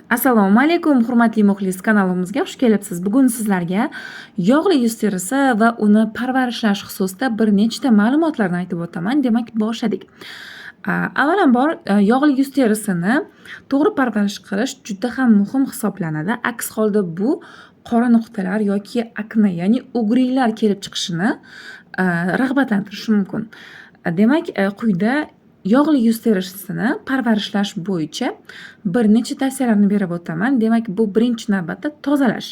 Assalomu alaykum, hurmatli muxlis, kanalimizga xush kelibsiz. Bugun sizlarga yog'li yuz terisi va uni parvarishlash xususida bir nechta ma'lumotlarni aytib o'taman. Demak, boshladik. Avvalambor, yog'li yuz terisini to'g'ri parvarish qilish juda ham muhim hisoblanadi. Aks holda bu qora nuqtalar yoki akne, ya'ni угри lar kelib chiqishini rag'batlantirishi mumkin. Demak, quyida yog'li yuz terisini parvarishlash bo'yicha bir necha tavsiyalarni berib o'taman. Demak, bu birinchi navbatda tozalash.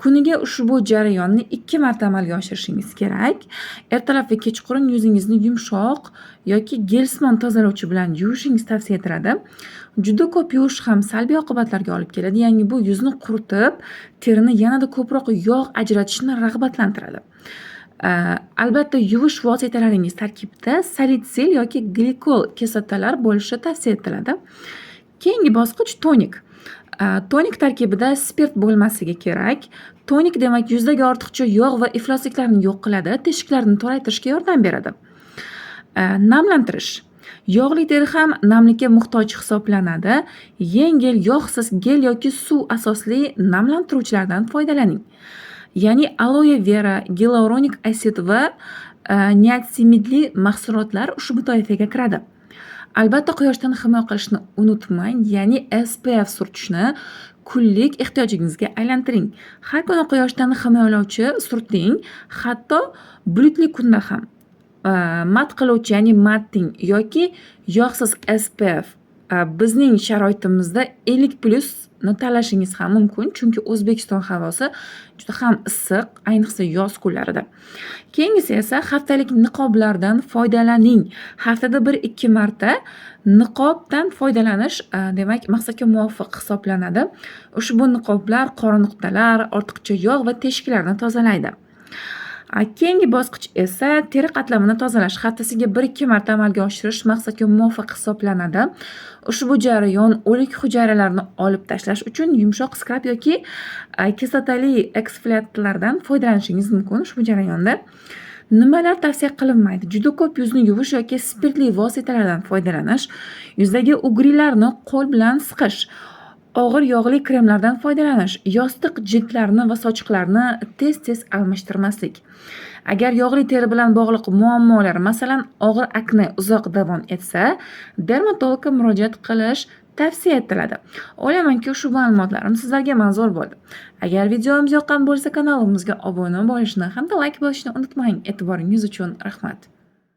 Kuniga ushbu jarayonni 2 marta amalga oshirishingiz kerak. Ertalab va kechqurun yuzingizni yumshoq yoki gelsimon tozalovchi bilan yuvishingiz tavsiya etiladi. Juda ko'p yuvish ham salbiy oqibatlarga olib keladi. Ya'ni bu yuzni quritib, terini yanada ko'proq yog' ajratishni rag'batlantiradi. Albatta, yuvish vositalaringiz tarkibida salitsil yoki glikol kislotalar bo'lishi tavsiya etiladi. Keyingi bosqich tonik. Tonik tarkibida spirt bo'lmasligi kerak. Tonik, demak, yuzdagi ortiqcha yog' va iflosliklarni yo'q qiladi, teshiklarni toraytirishga yordam beradi. Namlantirish. Yog'li teri ham namlikka muhtoj hisoblanadi. Yengil, yog'siz gel yoki suv asosli namlantiruvchilardan foydalaning. Ya'ni aloe vera, gialuronik acid va niatsinamidli mahsulotlar ushbu toifaga kiradi. Albatta, quyoshdan himoya qilishni unutmang, ya'ni SPF surtishni kunlik ehtiyojingizga aylantiring. Har kuni quyoshdan himoyalovchi surting, hatto bulutli kunda ham. Mat qiluvchi, ya'ni matting yoki yog'siz SPF, bizning sharoitimizda 50 plyusni tanlashingiz ham mumkin, chunki O'zbekiston havosi juda ham issiq, ayniqsa yoz kunlarida. Keyingisi esa haftalik niqoblardan foydalaning. Haftada 1-2 marta niqobdan foydalanish, demak, maqsadga muvofiq hisoblanadi. Ushbu niqoblar qora nuqtalar, ortiqcha yog' va teshiklarni tozalaydi. Keyingi bosqich esa teri qatlamini tozalash. Haftasiga 1-2 marta amalga oshirish maqsadga muvofiq hisoblanadi. Ushbu jarayon o'lik hujayralarni olib tashlash uchun yumshoq skrab yoki kislotali eksfoliatlardan foydalanishingiz mumkin ushbu jarayonda. Nimalar tavsiya qilinmaydi? Juda ko'p yuzni yuvish yoki spirtli vositalardan foydalanish, yuzdagi угри larni qo'l bilan siqish, og'ir yog'li kremlardan foydalanish, yostiq jildlarini va sochiqlarni tez-tez almashtirmaslik. Agar yog'li teri bilan bog'liq muammolar, masalan, og'ir akne uzoq davom etsa, dermatologga murojaat qilish tavsiya etiladi. O'ylaymanki, ushbu ma'lumotlarim sizlarga manzur bo'ldi. Agar videomiz yoqqan bo'lsa, kanalimizga obuna bo'lishni hamda layk bosishni unutmang. E'tiboringiz uchun rahmat.